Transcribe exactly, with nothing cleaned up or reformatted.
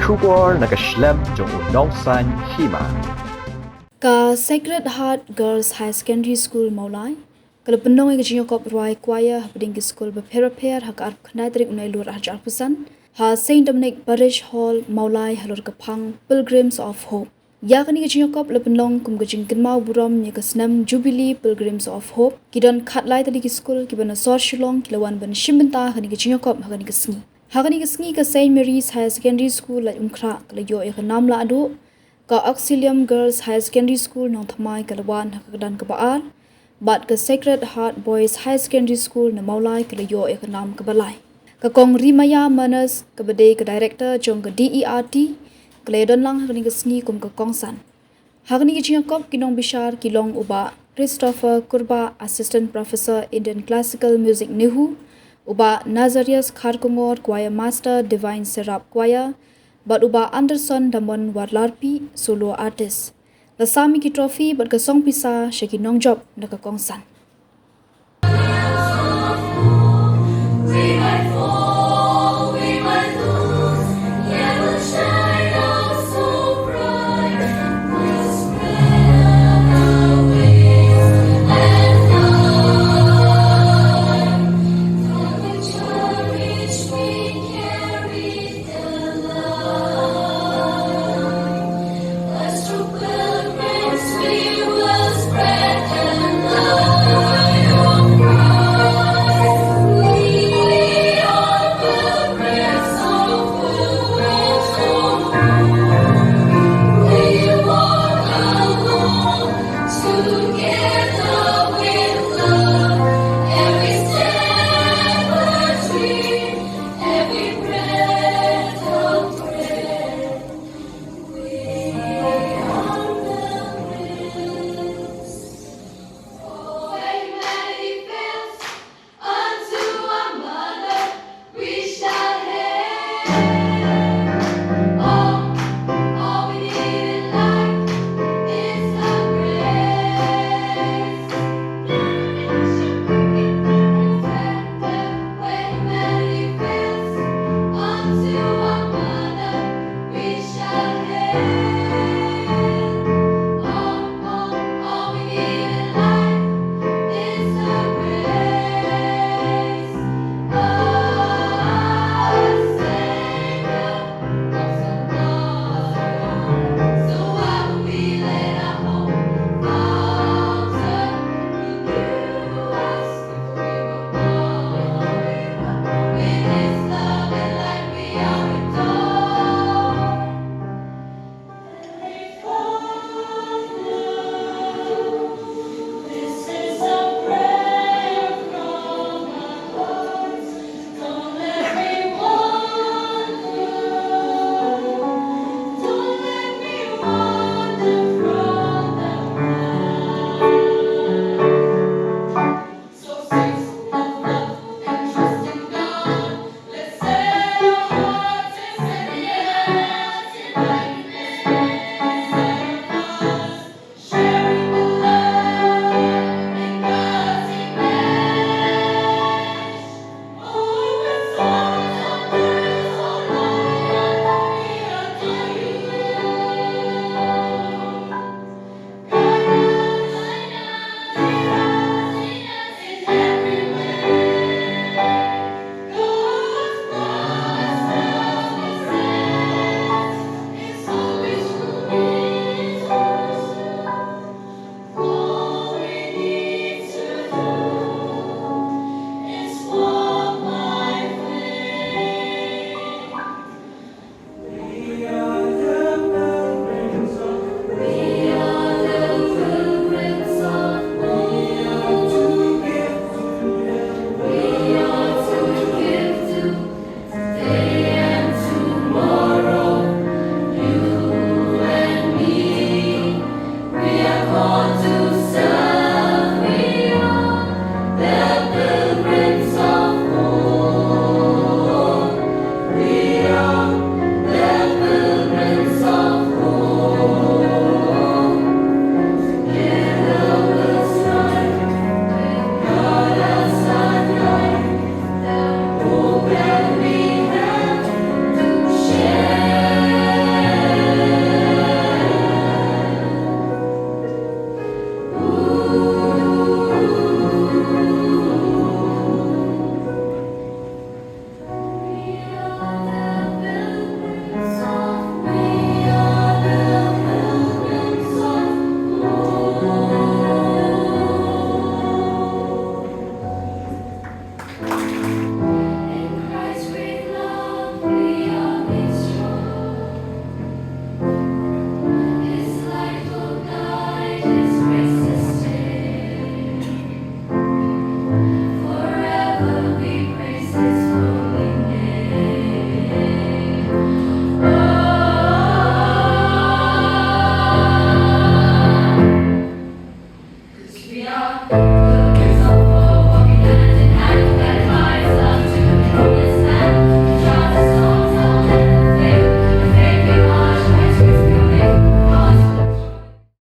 Khubor na ka shlem jong u nongsan hima. Ka Sacred Heart Girls Higher Secondary School Mawlai ka la pynlong ïa ka jingïakop rwai choir hapdeng ki skul bapher bapher ha ka arphew khyndai tarik u Nailur arhajar arphew san ha Saint Dominic Parish Hall Mawlai halor ka phang Pilgrims of Hope. Ïa kane ka jingïakop la pynlong kum ka jingkynmaw burom ïa ka snem Jubilee Pilgrims of Hope. Ki don khatlai tylli ki skul kiba na sor Shillong ki la wan ban shim bynta ha kane ka jingïakop ha kane ka sngi. Ha kane ka sngi ka Saint Mary's Higher Secondary School Laitumkhrah ka la ïoh ïa ka nam lahduh, ka Auxilium Girls Higher Secondary School Nongthymmai ka la wan ha ka kyrdan kaba ar, bad ka Sacred Heart Boys Higher Secondary School na Mawlai ka la ïoh ïa ka nam kaba lai. Ka Kong Rimaya Manus kaba dei ka Director jong ka D E R T ka la ïadon lang ha kane ka sngi kum ka kongsan. Ha kane ka jingïakop ki nongbishar ki long u Bah Christopher Kurbah, Assistant Professor, Indian Classical Music, NEHU, u Bah Nazarius Kharkongor, Choir Master, Divine Seraph Choir, bad u Bah Anderson Damon Warlarpi, Solo Artist. La sam ïa ki trophy bad ka song pisa sha ki nongjop na ka kongsan.